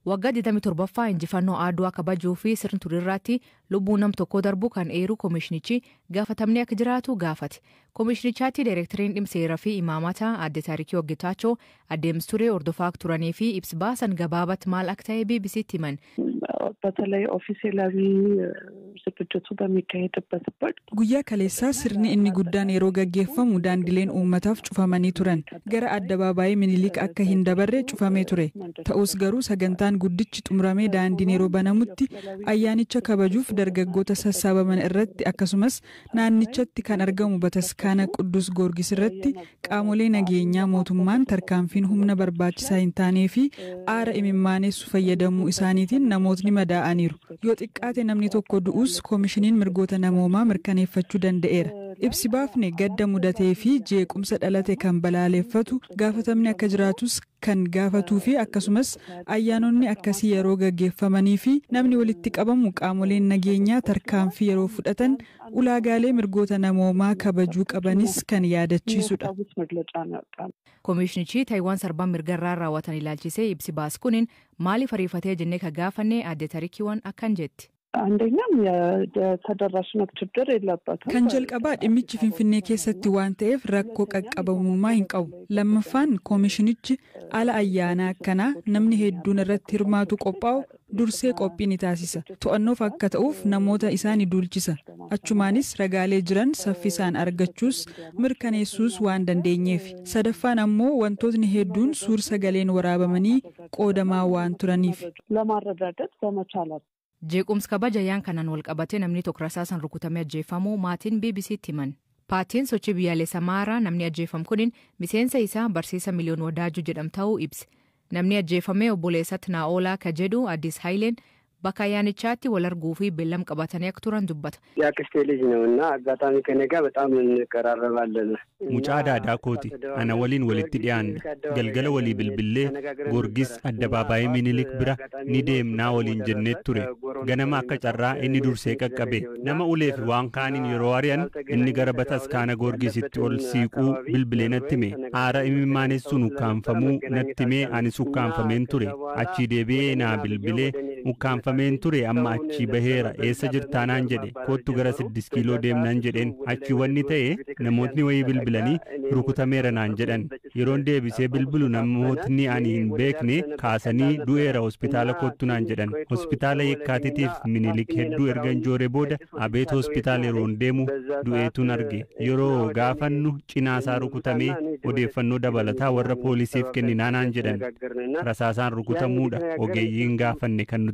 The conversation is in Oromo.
Waggaa 27ffaa injifannoo Adwaa kabajuu fi sirni turirraatti lubbuu nam tokkoo darbu kan eeru koomishinichi gaafatamni akka jiraatu gaafate. Koomishinichaatti daayireekteriin dhimma seeraa fi imaamataa aadde Taarikii Hojjetaachoo adeemsa turee hordofaa turanii fi ibsa baasan gabaabatti maal akka ta'e BBCtti himan. በተለይ ኦፊሴላዊ ዝግጅቱ በሚካሄድበት ወቅት Guyyaa kaleessaa sirni inni guddaan yeroo gaggeeffamu daandileen uummataaf cufamanii turan. Gara addabaabaayii Minilik akka hin dabarre cufamee ture. Ta'us garuu sagantaan guddichi xumuramee daandiin yeroo banamutti ayyaanicha kabajuuf dargaggoota sassaabaman irratti akkasumas naannichatti kan argamu bataskaana Quddus Goorgis irratti qaamolee nageenyaa mootummaan tarkaanfiin humna barbaachisaa hin taanee fi aara imimmaanessu fayyadamuu isaaniitiin namootni madaa'aniiru. Yoo xiqqaate namni tokko du'us koomishiniin mirgoota namoomaa mirkaneeffachuu danda'eera. Ibsi baafne gadda mudatee fi jeequmsa dhalate kan balaaleffatu, gaafatamni akka jiraatus kan gaafatuu fi akkasumas ayyaanonni akkasii yeroo gaggeeffamanii fi namni walitti qabamu qaamoleen nageenyaa tarkaanfii yeroo fudhatan ulaagaalee mirgoota namoomaa kabajuu qabanis kan yaadachiisudha. የሚያስታውስ መግለጫ ነው ያወጣነው። Koomishinichi Taayiwaan sarbaa mirgarraa raawwatan ilaalchisee ibsi baas kuniin maaliif ariifatee jennee ka gaafanne aadde Tarikiiwwan akkan jetti. አንደኛም የተደራሽነት ችግር የለበትም። Kan jalqabaa dhimmichi Finfinnee keessatti waan ta'eef rakkoo qaqqabamummaa hin qabu. Lammaffaan koomishinichi ala ayyaana akkanaa namni hedduun irratti hirmaatu qophaa'u dursee qophii ni taasisa. To'annoof akka ta'uuf namoota isaa ni duulchisa. Achumaanis ragaalee jiran saffisaan argachuus mirkaneessuus waan dandeenyeef. Sadaffaan ammoo wantootni hedduun suur sagaleen waraabamanii qoodamaa waan turaniif. ለማረጋገጥ በመቻላቸው Jeequmsa kabaja ayyaan kanaan wal qabatee namni tokko rasaasan rukutamee ajjeefamuu maatiin BBCtti himan. Paartiin sochii biyyaalessa Amaaraa namni ajjeefam kunin miseensa isaa barsiisa Miliyoon Wadaajuu jedhamu ta'uu ibse. Namni ajjeefame obboleessatti Naa'olaa ka jedhu Addis Hayileen bakka ayyaanichaatti wal arguu fi beellam qabatanii akka turan dubbata. የአክስቴ ልጅ ነው እና አጋጣሚ ከኔ ጋር በጣም እንቀራረባለን። Mucaa daadaa kooti. Ana waliin walitti dhiyaanna. Galgala walii bilbillee Goorgis addabaabaayii Minilik bira ni deemnaa waliin jennee ture. Ganama akka carraa inni dursee qaqqabe. Nama ulee fi waan kaaniin yeroo ari'an inni gara bataskaana Goorgisitti ol siiquu bilbilee natti hime. Aara imimmaanessuun ukkaanfamuu natti himee anis ukkaanfameen ture. Achii deebi'ee naa bilbilee ukkaanfameen ture, amma achii baheera, eessa jirtaa naan jedhe. Kottu gara 6 kiiloo deemnaan jedheen. Achii wanni ta'e namootni wayii bilbilanii rukutameera naan jedhan. Yeroon deebisee bilbilu namootni ani hin beekne kaasanii du'eera, hospitaala kottu naan jedhan. Hospitaala Yekkaatitiif Minilik hedduu ergan joore booda Abeet hospitaala yeroon deemu du'eetun arge. Yeroo gaafannu cinaasaa rukutamee odeeffannoo dabalataa warra poolisiif kenninaa naan jedhan. Rasaasaan rukutamuudha ogeeyyiin gaafanne kan nuti